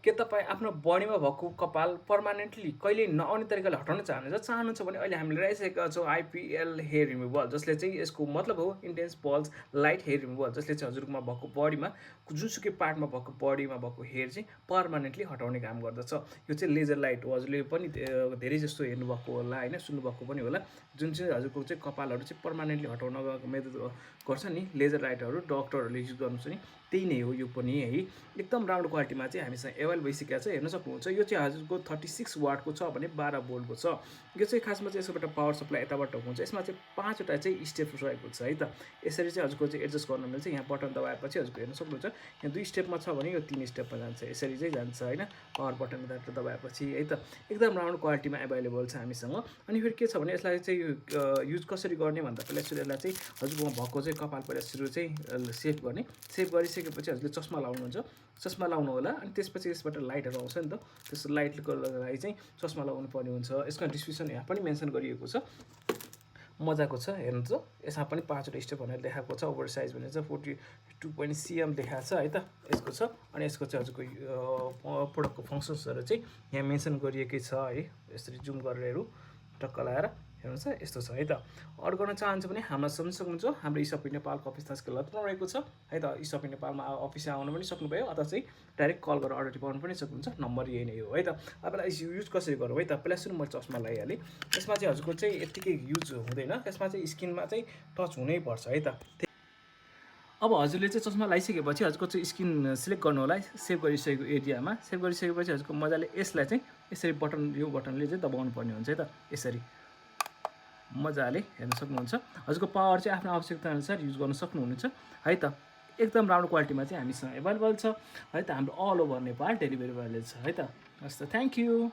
के तपाईँ आफ्नो बडीमा भएको कपाल पर्मानेन्टली कहिले नआउने तरिकाले हटाउन चाहनुहुन्छ भने अहिले हामीले ल्याइसकेका छौँ आइपिएल हेयर रिमुभल, जसले चाहिँ यसको मतलब हो intense pulse light hair removal, जसले चाहिँ हजुरकोमा भएको बडीमा जुनसुकै पार्टमा भएको बडीमा भएको हेयर चाहिँ पर्मानेन्टली हटाउने काम गर्दछ। यो चाहिँ लेजर लाइट हो, हजुरले पनि धेरै जस्तो हेर्नुभएको होला होइन, सुन्नुभएको पनि होला। जुन चाहिँ हजुरको चाहिँ कपालहरू चाहिँ पर्मानेन्टली हटाउनको मेथड गर्छ नि लेजर लाइटहरू, डक्टरहरूले युज गर्नुहुन्छ नि, त्यही नै हो यो पनि है। एकदम राम्रो क्वालिटीमा चाहिँ हामीसँग एभाइलेबल भइसकेको छ, हेर्न सक्नुहुन्छ। यो चाहिँ हजुरको 36 वाटको छ भने 12 भोल्टको छ। यो चाहिँ खासमा चाहिँ यसबाट पावर सप्लाई यताबाट हुन्छ। यसमा चाहिँ 5वटा चाहिँ स्टेप रहेको छ है त। यसरी चाहिँ हजुरको चाहिँ एडजस्ट गर्न मिल्छ। यहाँ बटन दबाएपछि हजुरको हेर्न सक्नुहुन्छ, यहाँ 2 स्टेपमा छ भने यो 3 स्टेपमा जान्छ, यसरी चाहिँ जान्छ होइन, पावर बटन दबाएपछि है त। एकदम राम्रो क्वालिटीमा एभाइलेबल छ हामीसँग। अनि फेरि के छ भने यसलाई चाहिँ युज कसरी गर्ने भन्दा पहिला सुरु यसलाई चाहिँ हजुरकोमा भएको चाहिँ कपाल पहिला सुरु चाहिँ सेभ गर्ने। सेभ गरिसकेपछि हजुरले चस्मा लाउनुहुन्छ, चस्मा लाउनु होला। अनि त्यसपछि यसबाट लाइटहरू आउँछ नि त, त्यस लाइटको लागि चाहिँ चस्मा लगाउनु पर्ने हुन्छ। यसको डिस्क्रिप्सन यहाँ पनि मेन्सन गरिएको छ, मजाको छ हेर्नु त। यसमा पनि 5वटा स्टेप भनेर देखाएको छ। ओभर साइज भनेर चाहिँ 42 cm देखाएको छ है त यसको छ। अनि यसको चाहिँ हजुरको प्रोडक्टको फङ्सन्सहरू चाहिँ यहाँ मेन्सन गरिएकै छ है। यसरी जुम गरेर हेरौँ, टक्क लगाएर हेर्नुहोस् यस्तो छ है त। अरू गर्न चाहन्छ भने हामीलाई सम्झिन सक्नुहुन्छ। हाम्रो इसपी नेपालको अफिस तस्किल लतमा रहेको छ है त। इसपी नेपालमा अफिस आउनु पनि सक्नुभयो, अथवा चाहिँ डाइरेक्ट कल गरेर अर्डर पाउनु पनि सक्नुहुन्छ। नम्बर यही नै हो है त। अब युज कसरी गरौँ है त। पहिला सुरु मैले चस्मा लगाइहालेँ। यसमा चाहिँ हजुरको चाहिँ यत्तिकै युज हुँदैन, यसमा चाहिँ स्किनमा चाहिँ टच हुनैपर्छ है त। अब हजुरले चाहिँ चस्मा लगाइसकेपछि हजुरको चाहिँ स्किन सिलेक्ट गर्नु होला सेभ गरिसकेको एरियामा। सेभ गरिसकेपछि हजुरको मजाले यसलाई चाहिँ यसरी बटन, यो बटनले चाहिँ दबाउनु पर्ने हुन्छ है त। यसरी मजाले हेर्न सक्नुहुन्छ। हजुरको पावर चाहिँ आफ्नो आवश्यकता अनुसार युज गर्न सक्नुहुनेछ है त। एकदम राम्रो क्वालिटीमा चाहिँ हामीसँग एभाइलेबल छ है त। हाम्रो अल ओभर नेपाल डेलिभरी भइरहेको छ है त। हस् त, थ्याङ्क यू।